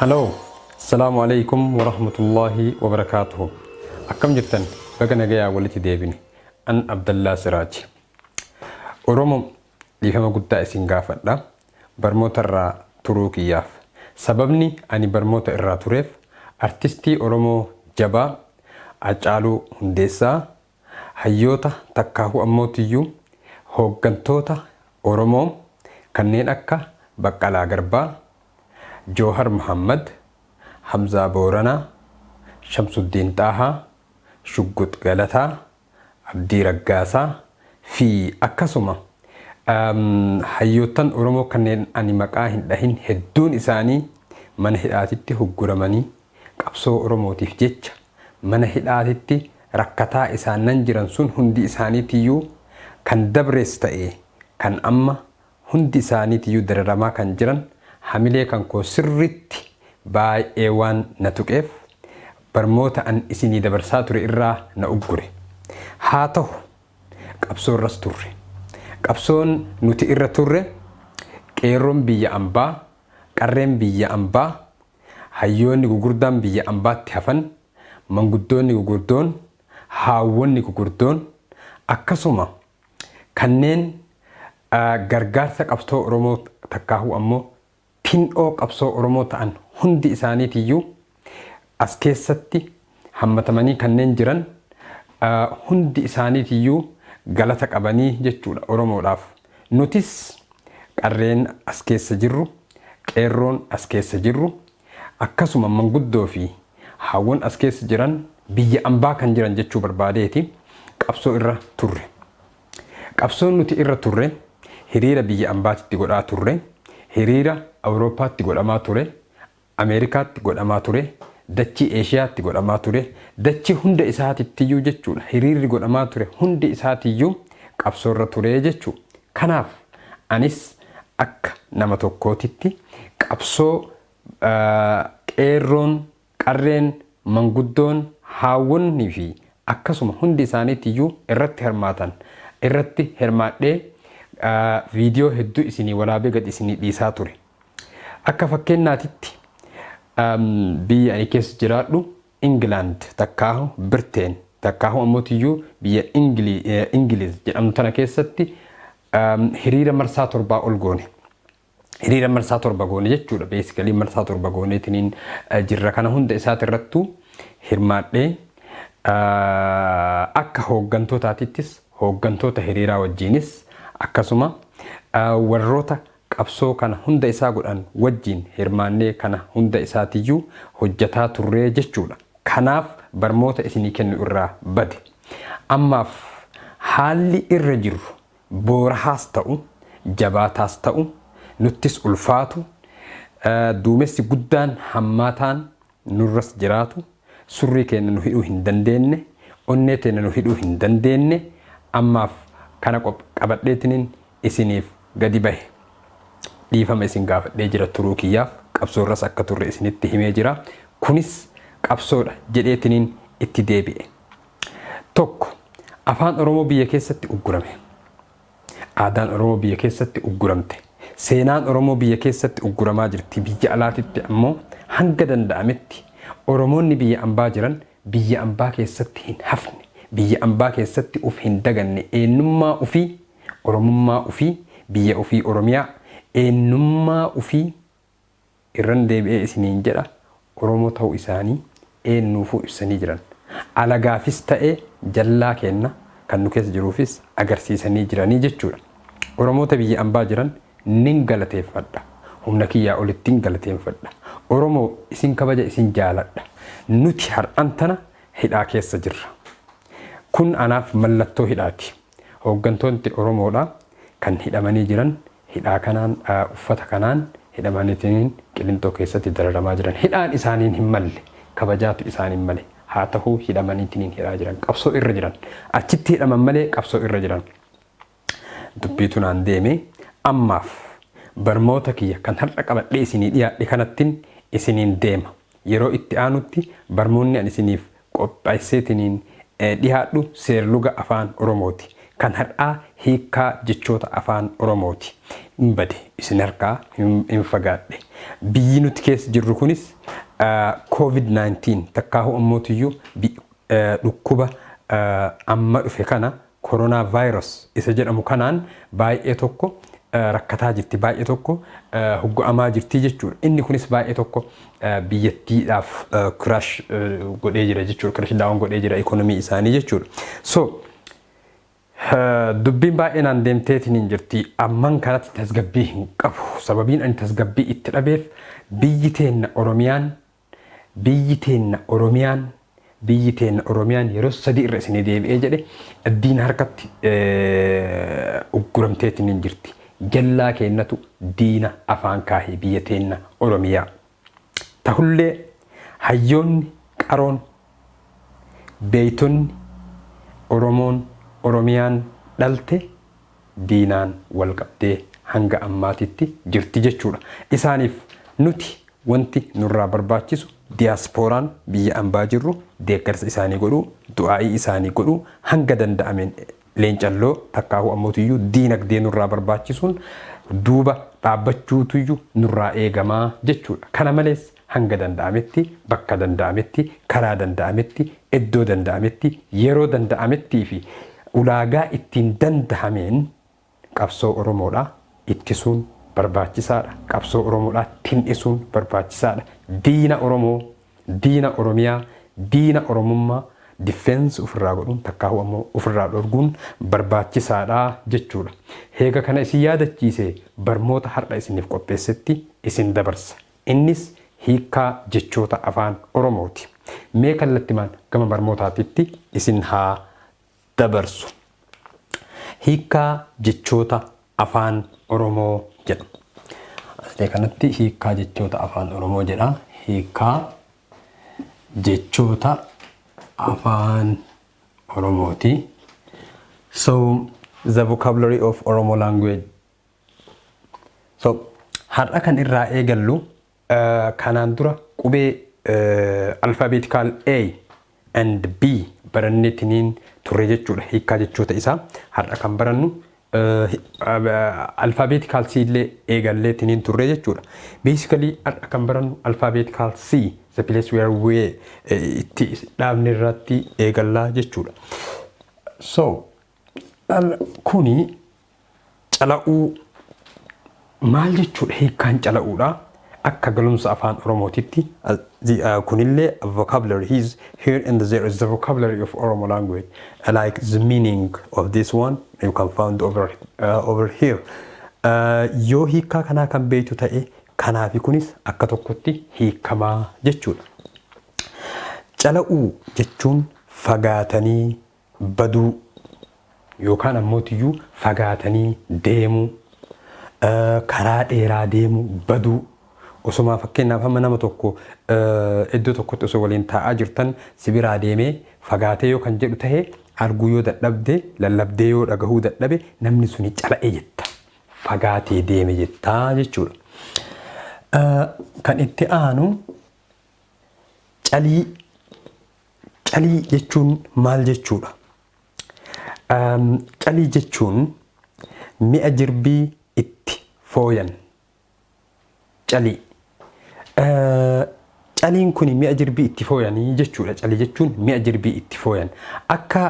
Hello, Assalaamu Aleykum Warahmatullaahi Wabarakaatuhu. Akkam jirtan baga nagayaa walitti deebine. An Abdallaa Siraaji. Oromo dhiifama guddaa isin gaafadha. Barmoota irraa turuu kiyyaaf. Sababni ani barmoota irraa tureef artistii Oromoo jabaa Hacaaluu Hundeessaa Hayyoota takkaahuu ammootiyyuu hooggantoota Oromoo kanneen akka Baqqalaa Garbaa, Joohar Mohaammad, Hamzaa Booranaa, Shamsuddiin Xaahaa, Shuggux Galataa, Abdii Raggaasaa fi akkasuma hayyoottan Oromoo kanneen ani maqaa hin dhahin hedduun isaanii mana hidhaatitti hugguramanii qabsoo Oromootiif jecha mana hidhaatitti rakkataa isaannan jiran sun hundi isaaniitiyyuu kan dabrees ta'e kan amma hundi isaaniitiyyuu dararamaa kan jiran hamilee kan koo sirriitti baay'ee waan na tuqeef barmoota an isinii dabarsaa ture irraa na uggure. Haa tahu qabsoo irras turre. Qabsoon nuti irra turre qeerroon biyya ambaa, qarreen biyya ambaa, Hayyoonni gugurdaan biyya ambaatti hafan, manguddoonni gugurdoon, haawwonni gugurdoon, akkasuma kanneen gargaarsa qabsoo Oromoo takkaahuu ammoo tin'oo qabsoo Oromoo ta'an hundi isaaniitiyyuu as keessatti hammatamanii kanneen jiran hundi isaaniitiyyuu galata qabanii jechuudha Oromoodhaaf. Nutis qarreen as keessa jirru, qeerroon as keessa jirru, akkasuma manguddoo fi haawwan as keessa jiran biyya ambaa kan jiran jechuu barbaadeeti qabsoo irra turre. Qabsoon nuti irra turre hiriira biyya ambaatitti godhaa turre, hiriira Awurooppaatti godhamaa ture, Ameerikaatti godhamaa ture, dachii Eeshiyaatti godhamaa ture, dachii hunda isaatittiyyuu jechuudha. Hiriirri godhamaa ture hundi isaatiyyuu qabsoorra ture jechuu. Kanaaf anis akka nama tokkootitti qabsoo qeerroon, qarreen, manguddoon, haawwonni fi akkasuma hundi isaaniitiyyuu irratti hirmaatan irratti hirmaadhee viidiyoo hedduu isinii waraabee gad isinii dhiisaa ture. Akka fakkeennaatitti biyya ani keessa jiraadhu Ingilaand takkaahu Birteen takkaahu ammotiyyuu biyya Ingiliz jedhamtu tana keessatti hiriira marsaa torbaa ol goone. Hiriira marsaa torba goone jechuudha. Beesikalii marsaa torba gooneetiniin jirra kana hunda isaatirrattuu hirmaadhee akka hooggantootaatittis hooggantoota hiriiraa wajjiinis akkasuma warroota Qabsoo kana hunda isaa godhan wajjiin hirmaannee kana hunda isaatiyyuu hojjataa turree jechuudha. Kanaaf barmoota isinii kennu irraa bade. Ammaaf haalli irra jirru boorahaas ta'u, jabaataas ta'u, nuttis ulfaatu, duumessi guddaan hammaataan nurras jiraatu, surrii keenna nu hidhuu hin dandeenne, onnee teenna nu hidhuu hin dandeenne, ammaaf kana qabadheetiniin isiniif gadi bahe. Dhiifama isin gaafadhee jira turuu kiyyaaf, qabsoorras akka turre isinitti himee jira. Kunis qabsoodha jedheetiniin itti deebi'e. 1, Afaan Oromoo biyya keessatti uggurame. Aadaan Oromoo biyya keessatti ugguramte. Seenaan Oromoo biyya keessatti ugguramaa jirti. Biyya alaatitti ammoo hanga danda'ametti Oromoonni biyya ambaa jiran biyya ambaa keessatti hin hafne, biyya ambaa keessatti uf hin daganne eennummaa ufii, Oromummaa ufii, biyya ufii Oromiyaa, eennummaa ufii Irran deebi'ee isiniin jedha, Oromoo ta'uu isaanii eennuufuu ibsanii jiran. Alagaafis ta'e jallaa keenna kan nu keessa jiruufis agarsiisanii jiranii jechuudha. Oromoota biyya ambaa jiran nin galateeffadha. Humna kiyyaa olittin galateenfadha. Oromoo isin kabaja isin jaaladha. Nuti har'an tana hidhaa keessa jirra. Kun anaaf mallattoo hidhaati. Hooggantoonti Oromoodhaa kan hidhamanii jiran hidhaa kanaan uffata kanaan hidhamaniitiin Qilinxoo keessatti dararamaa jiran. Hidhaan isaaniin hin malle, kabajaatu isaaniin male. Haa tahuu hidhamaniitiin hidhaa jiran. Qabsoo irra jiran. Achitti hidhaman malee qabsoo irra jiran. Dubbiitu naan deeme. Ammaaf barmoota kiyya kan har'a qabadhee isinii dhiyaadhe kanattin isiniin deema. Yeroo itti aanutti barmoonni an isiniif qopheesseetiniin dhihaadhu seerluga Afaan Oromooti. Kan har'aa Hiikkaa jechoota Afaan Oromooti. Hin bade isin harkaa hin fagaadhe. Biyyi nuti keessa jirru kunis COVID-19 takkaahu ammootiyyuu dhukkuba amma dhufe kana, koronaa virus isa jedhamu kanaan, baay'ee tokko rakkataa jirti, baay'ee tokko huggu'amaa jirti jechuudha. Inni kunis baay'ee tokko biyyattiidhaaf crash godhee jira jechuudha. Crash down godhee jira ikonomii isaanii jechuudha. So dubbiin baay'inaan deemteetiin hin jirti. Amman kanatti tasgabbii hin qabu. Sababiin ani tasgabbii itti dhabeef biyyi teenna Oromiyaan, biyyi teenna Oromiyaan, biyyi teenna Oromiyaan yeroo sadii irra isinii deebi'ee jedhe diina harkatti ugguramteetiin hin jirti. Jallaa keennatu diina afaan kaahee biyya teenna Oromiyaa. Tahullee hayyoonni qaroon beeytonni Oromoon Oromiyaan dhalte diinaan wal qabdee hanga ammaatitti jirti jechuudha. Isaaniif nuti wanti nurraa barbaachisu, diyaaspooraan biyya ambaa jirru, deeggarsa isaanii godhuu, du'aa'ii isaanii godhuu, hanga danda'ameen leencalloo takkaahuu ammootiyyuu diinagdee nurraa barbaachisuun duuba dhaabbachuutuyyuu nurraa eegamaa jechuudha. Kana malees hanga danda'ametti, bakka danda'ametti, karaa danda'ametti, iddoo danda'ametti, yeroo danda'amettii fi ulaagaa ittiin danda'ameen qabsoo Oromoodhaa ittisuun barbaachisaadha. Qabsoo Oromoodhaa tin'isuun barbaachisaadha. Diina Oromoo, diina Oromiyaa, diina Oromummaa defense ofirraa godhuun takkaahuu ammoo ofirraa dhorguun barbaachisaadha jechuudha. Heega kana isin yaadachiise, barmoota har'a isiniif qopheessetti isin dabarsa. Innis hiikkaa jechoota Afaan Oromooti. Mee kallattimaan gama barmootaatitti isin haa dabarsu. Hiikkaa jechoota Afaan Oromoo jedha. Asii kanatti hiikkaa jechoota Afaan Oromoo jedha. Hiikkaa jechoota Afaan Oromooti. So the vocabulary of Oromo language. So har'a kan irraa eegallu, kanaan dura qubee alphabetical A and B baranneetiniin turre jechuudha, hiikkaa jechoota isaa. Har'a kan barannu alphabetical C illee eegalleetiniin turre jechuudha. Basically har'a kan barannu alphabetical C, the place where we itti dhaabne irratti eegallaa jechuudha. So kuni cala'uu maal jechuudha? Hiikkaan cala'uudha akka galumsa Afaan Oromootitti kunillee vocabulary is here, and there is the vocabulary of Oromo language, like the meaning of this one you can find over here. Yoo hiikkaa kanaa kan beektu ta'e, kanaafi kunis akka tokkotti hiikamaa jechuudha. Cala'uu jechuun fagaatanii baduu yookaan ammootiyyuu fagaatanii deemuu, karaa dheeraa deemuu, baduu. Osuma fakkeenyaaf amma nama tokko iddoo tokkotti osoo waliin taa'aa jirtan si biraa deemee fagaatee yoo kan jedhu ta'e, arguu yoo dadhabde, lallabdee yoo dhagahuu dadhabe, namni suni cala'e jetta. Fagaatee deeme jettaa jechuudha. Kan itti aanu calii. Calii jechuun maal jechuudha? Calii jechuun mi'a jirbii itti fooyan. Calii. Caliin kun mi'a jirbii itti fooyanii jechuudha. Calii jechuun mi'a jirbii itti fooyan. Akka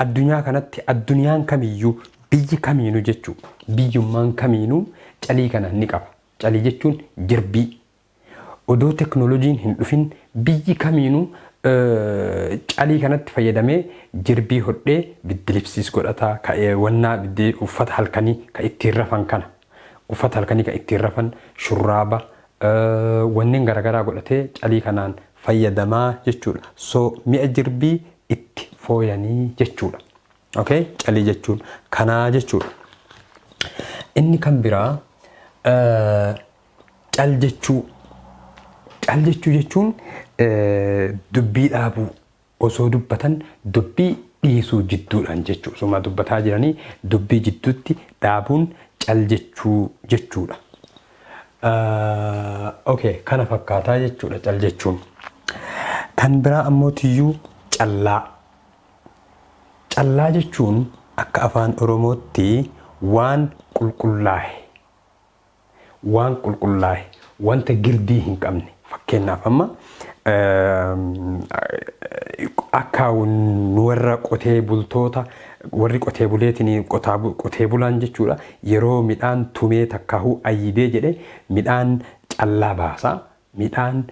addunyaa kanatti addunyaan kamiyyuu, biyyi kamiinuu jechuudha. Biyyummaan kamiinuu calii kana ni qaba. Calii jechuun jirbii. Odoo teknooloojiin hin dhufin biyyi kamiinuu calii kanatti fayyadamee jirbii hodhee biddilibsiis godhataa, wannaa uffata halkanii kan ittiin rafan kana. Uffata halkanii kan ittiin rafan, shurraaba, wanneen garaagaraa godhatee calii kanaan fayyadamaa jechuudha. So mi'a jirbii itti fooyanii jechuudha. Okay? Calii jechuun kanaa jechuudha. Inni kan biraa cal jechuu. Cal jechuu jechuun dubbii dhaabuu, osoo dubbatan dubbii dhiisuu jidduudhaan jechuudha. Osuma dubbataa jiranii dubbii jidduutti dhaabuun cal jechuu jechuudha. Okay, kana fakkaataa jechuudha cal jechuun. Kan biraa ammoo tiyyuu callaa. Callaa jechuun Akka Afaan Oromootti waan qulqullaa'e, waan qulqullaa'e, wanta girdii hin qabne. Fakkeenyaaf, amma akka warra qotee bultoota, warri qotee buleetiin, qotee bulaan jechuudha, yeroo midhaan tumee takkaahuu ayyidee jedhe midhaan callaa baasa, midhaan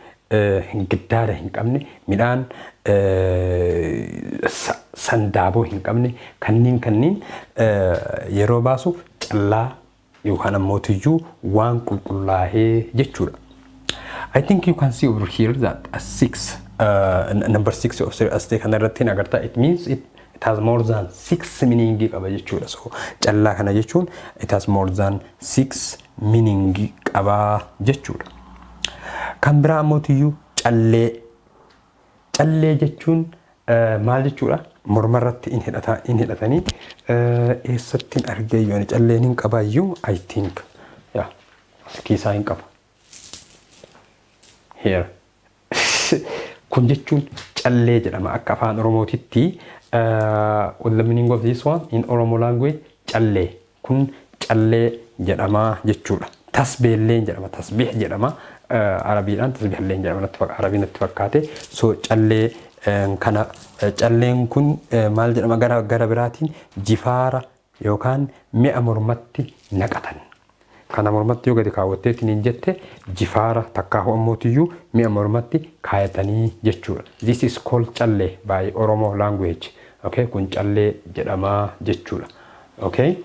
giddaara hin qabne, midhaan sandaaboo hin qabne kanneen yeroo baasu callaa yookaan ammoo tuyyuu waan qulqullaa'ee jechuudha. I think you can see over here that a six, number six of as ta'e kanarratti hin agartaa. It means it has more than six meaning qaba jechuudha. So callaa kana jechuun it has more than six meaning qaba jechuudha. Kan biraa ammoo tuyyuu callee. Callee jechuun maal jechuudha? Mormarratti in hidhatanii. Eessatti hin argeeyyu ani? Calleen hin qabaayyuu, I think. Yeah, as keessaa hin qaba. Here. Kun jechuun callee jedhama akka Afaan Oromootitti. What the meaning of this one in Oromo language? Callee. Kun callee jedhama jechuudha. Tasbeelleen jedhama. Tasbiih jedhama. Arabiidhaan tasbiihalleen jedhama, Arabii natti fakkaate. So callee kana, calleen kun maal jedhama? Gara biraatiin jifaara yookaan mi'a mormatti naqatan. Kana mormatti yoo gadi kaawwatteetiin hin jette, jifaara takkaahu ammootiyyuu mi'a mormatti kaayatanii jechuudha. This is called callee by Oromo language. Okay, kun callee jedhama jechuudha. Okay,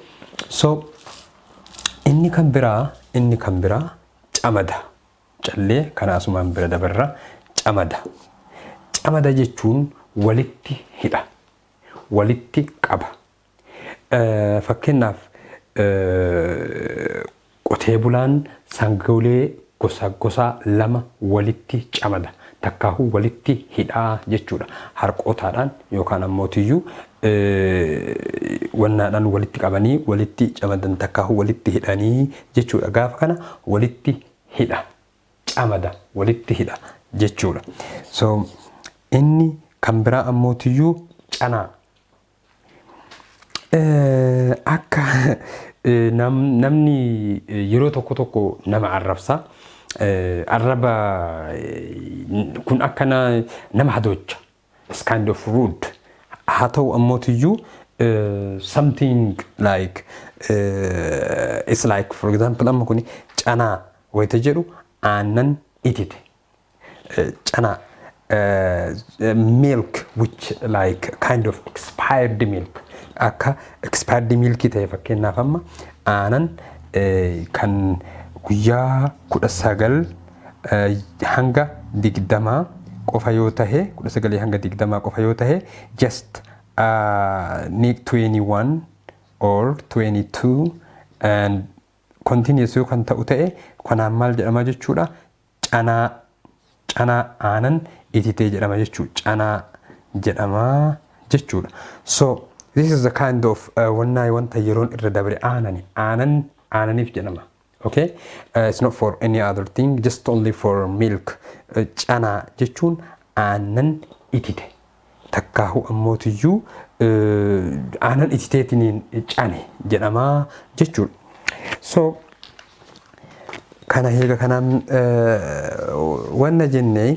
so inni kan biraa camada. Callee kana asumaan bira dabarra, camada. Camada jechuun walitti hidha. Walitti qaba. Fakkeenyaaf, qotee bulaan sangoolee gosa gosa lama walitti camada. Takkaahuu walitti hidhaa jechuudha. Harqootaadhaan yookaan ammootiyyuu wannaadhaan walitti qabanii walitti camadan, takkaahuu walitti hidhanii jechuudha. Gaafa kana walitti hidha. Camada, walitti hidha jechuudha. So inni kan biraa ammootiyyuu canaa. Akka namni yeroo tokko tokko nama arrabsa. Arraba kun akka nama hadoocha. It's kind of rude. Haa ta'u ammootiyyuu something like it's like, for example, amma kuni canaa wayita jedhu aannan itite. Canaa, milk which like kind of expired milk, akka expired milk ta'e. Fakkeenyaaf, amma aanan kan guyyaa 19 hanga 20 qofa yoo tahe, 19 hanga 20 qofa yoo tahe, just need 21 or 22 and continuous yoo kan ta'u ta'e, kanaan maal jedhama jechuudha? Canaa, canaa, aanan ititee jedhama jechuudha. Canaa jedhama jechuudha. So this is the kind of wannaa wanta yeroon irra dabre aanani, aanan aananiif jedhama. Okay, it's not for any other thing, just only for milk. Canaa jechuun aannan itite, takkaahu ammootiyyuu aanan ititeetiniin cane jedhama jechuudha. So kana heega kanaan wanna jennee,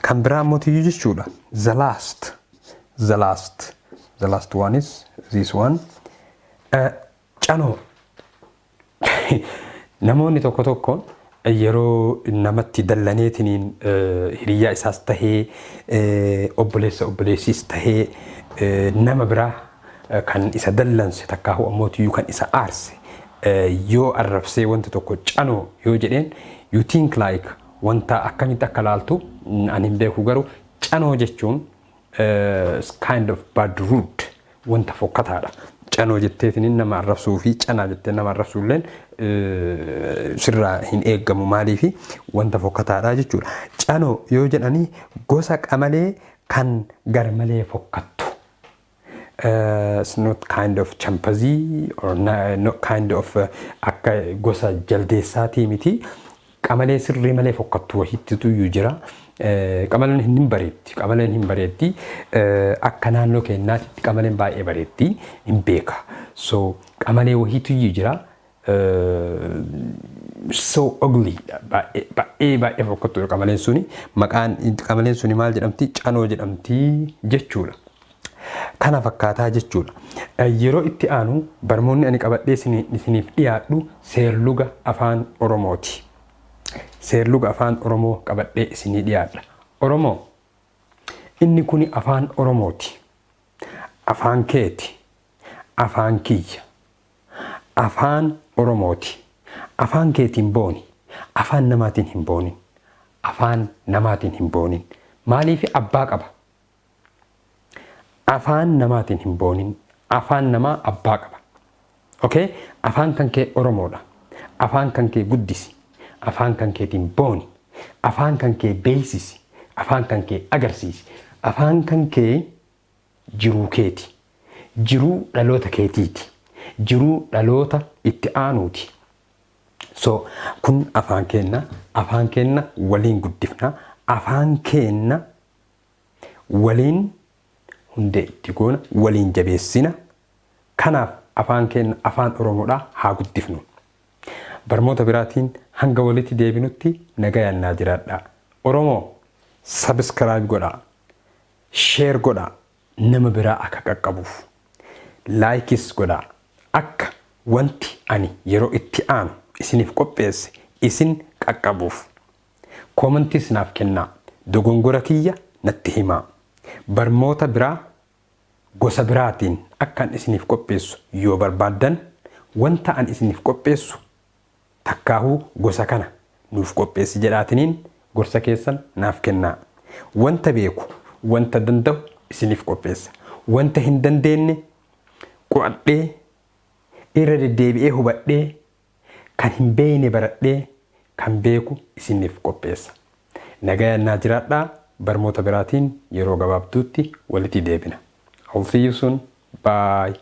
kan biraa ammootiyyuu jechuudha, the last one is this one, canoo. Namoonni tokko tokko yeroo namatti dallaneetiniin, hiriyaa isaas tahee, obboleessa obboleessiis tahee, nama biraa kan isa dallanse takkaahu ammootiyyuu kan isa aarse yoo arrabsee, wanta tokko canoo yoo jedheen, you think like wanta akkamitti akka laaltu ani hin beeku, garuu canoo jechuun kind of bad, rude, wanta fokkataadha. Canoo jetteetiin nama arrabsuu fi canaa jettee nama arrabsuu illeen sirraa hin eeggamu, maaliifi wanta fokkataadha jechuudha. Canoo yoo jedhanii gosa qamalee kan garmalee fokkattu. It's not kind of chimpanzee or not kind of akka gosa jaldeessaatii miti. Qamalee sirrii malee fokkattu wahiittitu iyyuu jira. Qamaleen hin bareetti. Qamaleen hin bareetti. Akka naannoo keenyaatti qamaleen baay'ee bareetti. Hin beeka. So qamalee wahiitu iyyuu jira. So ugly, baay'ee baay'ee baay'ee fokkattuudha qamaleen suni. Maqaan qamaleen suni maal jedhamti? Canoo jedhamti jechuudha. Kana fakkaataa jechuudha. Yeroo itti aanu barmoonni ani qabadhee isiniif dhiyaadhu seerluga Afaan Oromooti. Seerluga Afaan Oromoo qabadhee isinii dhiyaadha. Oromoo, inni kuni Afaan Oromooti. Afaan keeti. Afaan kiyya. Afaan Oromooti. Afaan keetiin booni. Afaan namaatiin hin boonin. Afaan namaatiin hin boonin. Maaliif? Abbaa qaba. Afaan namaatiin hin boonin. Afaan namaa abbaa qaba. Okay? Afaan kan kee Oromoodha. Afaan kan kee guddisi. Afaan kan keetiin booni. Afaan kan kee beeksisi. Afaan kan kee agarsiisi. Afaan kan kee jiruu keeti. Jiruu dhaloota keetiiti. Jiruu dhaloota itti aanuuti. So kun afaan keenna, afaan keenna waliin guddifna, afaan keenna waliin hundee itti goona, waliin jabeessina. Kanaaf afaan keenya, Afaan Oromoodhaa, haa guddifnu. Barmoota biraatiin hanga walitti deebinutti nagayaan naa jiraadha. Oromoo, subscribe godhaa. Share godhaa, nama biraa akka qaqqabuuf. Like is godhaa, akka wanti ani yeroo itti aanu isiniif qopheesse isin qaqqabuuf. Comment iis naaf kennaa. Dogongora kiyya natti himaa. Barmoota biraa gosa biraatiin akkan isiniif qopheessu yoo barbaaddan, wanta an isiniif qopheessu takkaahuu gosa kana nuuf qopheessi jedhaatiniin gorsa keessan naaf kennaa. Wanta beeku, wanta danda'u isiniif qopheessa. Wanta hin dandeenye qo'adhee, irra deddeebi'ee hubadhee, kan hin beekne baradhee, kan beeku isiniif qopheessa. Nagayaan naa jiraadhaa. Barmoota biraatiin yeroo gabaabduutti walitti deebina. I'll see you soon. Bye.